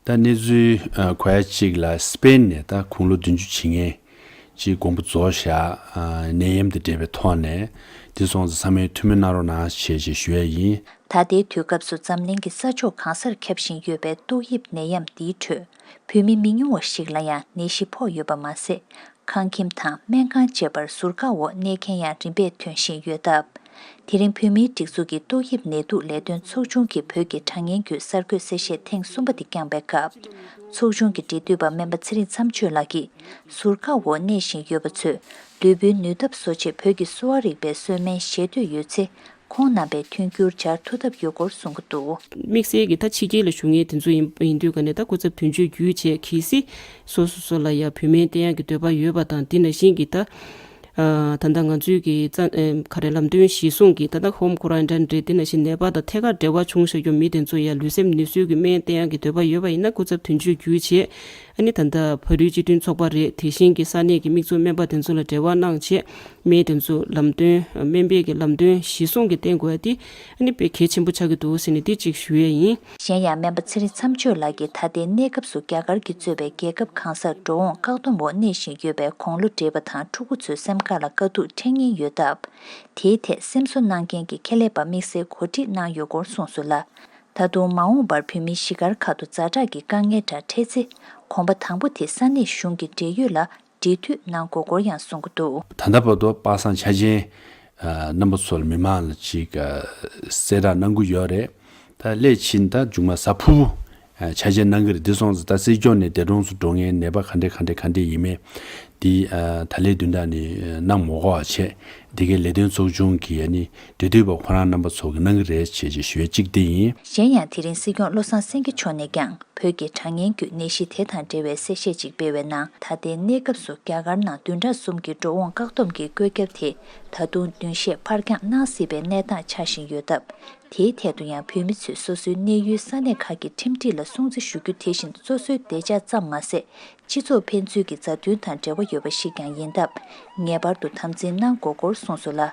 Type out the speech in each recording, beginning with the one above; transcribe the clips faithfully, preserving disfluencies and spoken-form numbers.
ད་གནས་ཚུལ་ཨ་གོ་ཡ་གཅིག་ལ་སི་པེན་ནས་ད་དགུང་ལོ་བདུན་ཅུ་ཕྱིན་མཁན་གཅིག་དགོངས་པ་རྫོགས་བཞག་ཨ་ནད་ཡམས་དང་འབྲེལ་བའི་ཐོག་ནས། དེ་སོང་ཙང་ཚང་མས་ཐུགས་སྨོན་གནང་རོགས་གནང་ཞེས་ཞེས་ཞུ་ཡ་ཡིན། ད་ལྟའི་དུས་སྐབས་སུ་འཛམ་གླིང་གི་ས་ཕྱོགས་གང་སར་ཁྱབ་བཞིན་ཡོད་པའི་ཏོག་དབྱིབས་ནད་ཡམས་འདིའི་ཁྲོད། བོད་མི་མི་ཉུང་བ་ཞིག་ལ་ཡང་ནད་གཞི་ཕོག་ཡོད་པ་མ་ཟད། ཁང་ཁྱིམ་དང་སྨན་ཁང་བཅས་པར་ཟུར་བཀག་འོག་གནས་མཁན་ཡང་རིམ་པས་ཐོན་བཞིན་ཡོད་སྟབས། དེ་རིང་བོད་མིའི་སྒྲིག་འཛུགས་ཀྱི་ཏོག་དབྱིབས་ནད་དུག་ལས་དོན་ཚོགས་ཆུང་གིས་བོད་ཀྱི་དྲ་བརྙན་བརྒྱུད་གསར་འགོད་གསལ་བཤད་ཐེངས་གསུམ་པ་དེ་བསྐྱངས་པའི་སྐབས། ཚོགས་ཆུང་གི་འབྲེལ་མཐུད་པ་སྨན་པ་ཚེ་རིང་མཚམས་གཅོད་ལགས་ཀྱིས། ཟུར་བཀག་འོག་གནས་བཞིན་ཡོད་པ་ཚོས་ལུས་པོའི་ནུས་སྟོབས་བཟོ་ཆེད་བོད་ཀྱི་གསོ་བ་རིག་པའི་གསོལ་སྨན་བཞེས་འདོད་ཡོད་ཚེ། ཁོང་རྣམ་པས་མཐུན་འགྱུར་སྦྱར་ཐུབ་ཐབས་ཡོད་སྐོར་གསུངས་ཀྱི་འདུག། དམིགས་བསལ་གྱི་ད་ཕྱི་རྒྱལ་ལ་བཞུགས་མཁན་དེ་ཚོ་ཡིན་ཡིན་དུས་ཀ་ནས་ད་སྐུ་ཚབ་དོན་གཅོད་བརྒྱུད་བྱས་གལ་སྲིད་སོ་སོ་སོ་ལ་ཡ་བོད་སྨན་བསྟེན་ཡག་གི་འདོད་པ་ཡོད་པ་དང་། དེ་ནང་བཞིན་གྱི་ད་ཨ་ད་ལྟ་ང་ཚོའི་གི་ཙ་ཨེམ་ག་རེ་ལམ་སྟོན་གཞིར་བཟུང་གི་ད་ལྟ་ཧོམ་ཁོ་རན་ཊིན་རེད། དེ་ནང་བཞིན་ནད་པ་དང་ཐད་ཀར་འབྲེལ་བ་བྱུང་བཞག་རྒྱུ་མི་དེ་ཚོ་ཡ་ལུས་སེམས་ནུས་གསོའི་གི་སྨན་བསྟེན་ཡག་གི་འདོད་པ་ཡོད་པ་ཡིན་ན་སྐུ་ཚབ་དོན་གཅོད་བརྒྱུད་བྱས། ཨ་ནི་ད་ལྟ་བར་དོའི་སྤྱི་མཐུན་ཚོགས་པ་རེད། དེ་བཞིན་གྱི་ས་གནས་ཀྱི་དམིགས་བཙུགས་སྨན་པ་དེ་ཚོ་ལ་འབྲེལ་བ་གནང་བྱས། སྨན་དེ་ཚོ་ལམ་སྟོན་སྨན་པའི་གི་ལམ་སྟོན་གཞིར་བཟུང་གི་བསྟེན་དགོས་ཡ་དེ་ཨ་ནི་དཔེ་གལ་ཆེན་པོ་ཆགས་ཀྱི་འདུག་ཟེར་ནས་དེ་གཅིག་ཞུ་ཡས་ཡིན། གཞན་ཡང་སྨན་པ་ཚེ་རིང་མཚམས་གཅོད་ལགས་ཀྱིས་ད་ལྟའི་གནས་སྐབས་སུ་རྒྱ་གར་གྱིས་གཙོས་པའི་རྒྱལ་ཁབ་གང་སར་འགྲོ་འོང་བཀག་སྡོམ་འོག་གནས་བཞིན་ཡོད་པའི་དགུང་ལོ་བགྲེས་པ་དང་ཕྲུ་གུ་ཚོའི་སེམས་ཁམས་ལ་དཀའ་སྡུག་འཕྲད་ཉེན་ཡོད་སྟབས། དེའི་ཐད་སེམས་གསོ་གནང་མཁན་གྱི་ཁེ་ལས་པ་དམིགས་བསལ་གོ་སྒྲིག་གནང་ཡོད་སྐོར་གསུངས་སོང་ལ། ད་དུང་མ་འོངས་པར་བོད་མིའི་གཞིས་སྒར་ཁག་ཏུ་ཛ་དྲག་གི་དཀའ་ངལ་འདྲ་འཕྲད་ཚེ། གོམ་པ་དང་པོ་དེ་ས་གནས་གཞུང་གི་འབྲེལ་ཡོད་ལ་འབྲེལ་མཐུད་གནང་དགོས་སྐོར་ཡང་གསུངས་ཀྱི་འདུག། ད་ལྟ་བར་དུ་པ་སངས་ཆ་ཅན་ཨ་རྣམ་པ་ཚོ་ལ་མི་མང་ལ་ཅིག་ཨ་གསལ་བསྒྲགས་གནང་གི་ཡོད་རེད། ད་སླད་ཕྱིན་ད་མཇུག་མ་གཟའ་ཕུར་བུ་ཨ་ཆ་ཅན་གནང་གི་རེད། འདི་སོང་ཙང་ད་སྲིད་སྐྱོང་ནས་འདས་གྲོངས་སུ་འགྲོ་མཁན་ནད་པ་ག་འདྲས་ག་འདྲས་ག་འདྲས་ཡིན་མིན་འདི་ཨ་ད་ལན་བདུན་ཕྲག་ནས་གནང་མ་དགོས་པ་བྱས། འདི་གའི་ལས་དོན་ཚོགས་ཆུང་གི་ཨ་ནི་འབྲེལ་མཐུད་པ་ཁོ་རང་རྣམ་པ་ཚོ་གིས་གནང་གི་རེད་ཅེས་ཅེས་ཞུ་ཡས་གཅིག་དེ་ཡིན། གཞན་ཡང་དེ་རིང་སྲིད་སྐྱོང་བློ་བཟང་སེང་གེ་མཆོག་ནས་ཀྱང་བོད་ཀྱི་དྲ་བརྙན་བརྒྱུད་ནད་གཞི་དེ་དང་འབྲེལ་བའི་གསལ་བཤད་ཅིག་སྤེལ་བའི་ནང་། ད་ལྟའི་གནས་སྐབས་སུ་རྒྱ་གར་ནང་བདུན་ཕྲག་གསུམ་གྱི་འགྲོ་འོང་བཀག་སྡོམ་གྱི་བཀོད་ཁྱབ་དེ་ད་དུང་བདུན་བཞིས་ཕར་འགྱངས་གནང་སྲིད་པའི་གནས་སྟངས་ཆགས་བཞིན་ཡོད་སྟབས། དེའི་ཐད་དུ་ཡང་བོད་མི་ཚོས་སོ་སོའི་གནས་ཡུལ་ས་གནས་ཁག་གི་ཁྲིམས་སྒྲིག་ལ་སྲུང་བརྩི་ཞུ་རྒྱུ་དེ་བཞིན་སོ་སོའི་བདེ་འཇགས་ཙམ་མ་ཟད། སྤྱི་ཚོགས་ཕན་ཚུན་གྱི་མཛའ་མཐུན་དང་འབྲེལ་བ་ཡོད་པ་ཞིག་ཀྱང་ཡིན་སྟབས། ངེས་པར་དུ་དམ་འཛིན་གནང་དགོས་སྐོར་གསུངས་སོང་ལ།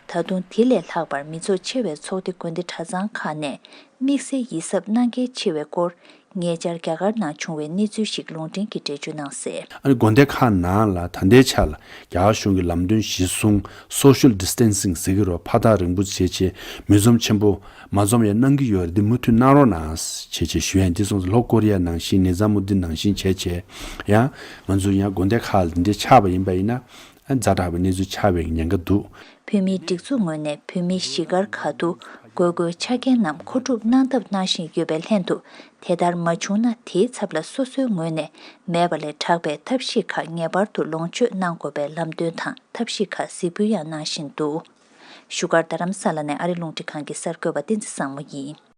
ད་དུང་དེ་ལས་ལྷག་པར་མི་ཚོགས་ཆེ་བའི་ཚོགས་སྡེ་དགོན་སྡེ་གྲྭ་ཚང་ཁག་ནས་དམིགས་བསལ་ཡིད་གཟབ་གནང་གལ་ཆེ་བའི་སྐོར་ཉེ་ཆར་རྒྱ་གར་ནང་བྱུང་བའི་གནས་ཚུལ་ཞིག་ལུང་འདྲེན་གྱིས་འགྲེལ་བརྗོད་གནང་གསལ། ཨ་ནི་དགོན་སྡེ་ཁག་ནང་ལ་ད་ལྟའི་ཆ་ལ་རྒྱ་གར་གཞུང་གི་ལམ་སྟོན་གཞིར་བཟུང་social distancing་ཟེར་གྱི་རེད། ཕ་ཐག་རིང་པོ་བྱས་བྱས་མི་འཛོམས་ཆེན་པོ་མ་འཛོམས་ཡ་གནང་གི་ཡོད་རེད། འདི་མུ་མཐུད་གནང་རོགས་གནང་ཞེས་བྱས་ཞུ་ཡ་ཡིན། འདི་སོང་ཙང་ལྷོ་ཀོ་རི་ཡ་ནང་བཞིན་ནི་ཛ་མུ་དིན་ནང་བཞིན་བྱས་བྱས་ཡང་ང་ཚོ་ཡང་དགོན་སྡེ་ཁག་ལ་འདི་འདྲའི་ཆགས་པ་ཡིན་པ་ཡིན་ན། ཛ་དྲག་པའི་གནས་ཚུལ་ཆགས་པའི་ཉེན་ཁ་འདུག། བོད་མིའི་སྒྲིག་འཛུགས་ངོས་ནས་བོད་མིའི་གཞིས་སྒར་ཁག་ཏུ་དགོས་མཁོའི་ཆ་རྐྱེན་རྣམས་མཁོ་སྒྲུབ་གནང་ཐབས་གནང་བཞིན་ཡོད་པའི་ལྷན་དུ། དེ་ལྟར་མ་བྱུང་ན་དེའི་ཚབ་ལ་སོ་སོའི་ངོས་ནས་མེད་པ་ལས་དྲག་པའི་ཐབས་ཤེས་ཁག་ངེས་པར་དུ་ལོངས་སྤྱོད་གནང་དགོས་པའི་ལམ་སྟོན་དང་ཐབས་ཤེས་ཁག་གཟིགས་འབུལ་ཡང་གནང་བཞིན་འདུག། བཞུགས་སྒར་རྡ་རམ་ས་ལ་ནས་ཨ་རི་རླུང་འཕྲིན་ཁང་གི་གསར་འགོད་པ་བསྟན་འཛིན་བཟང་མོ་ཡིན།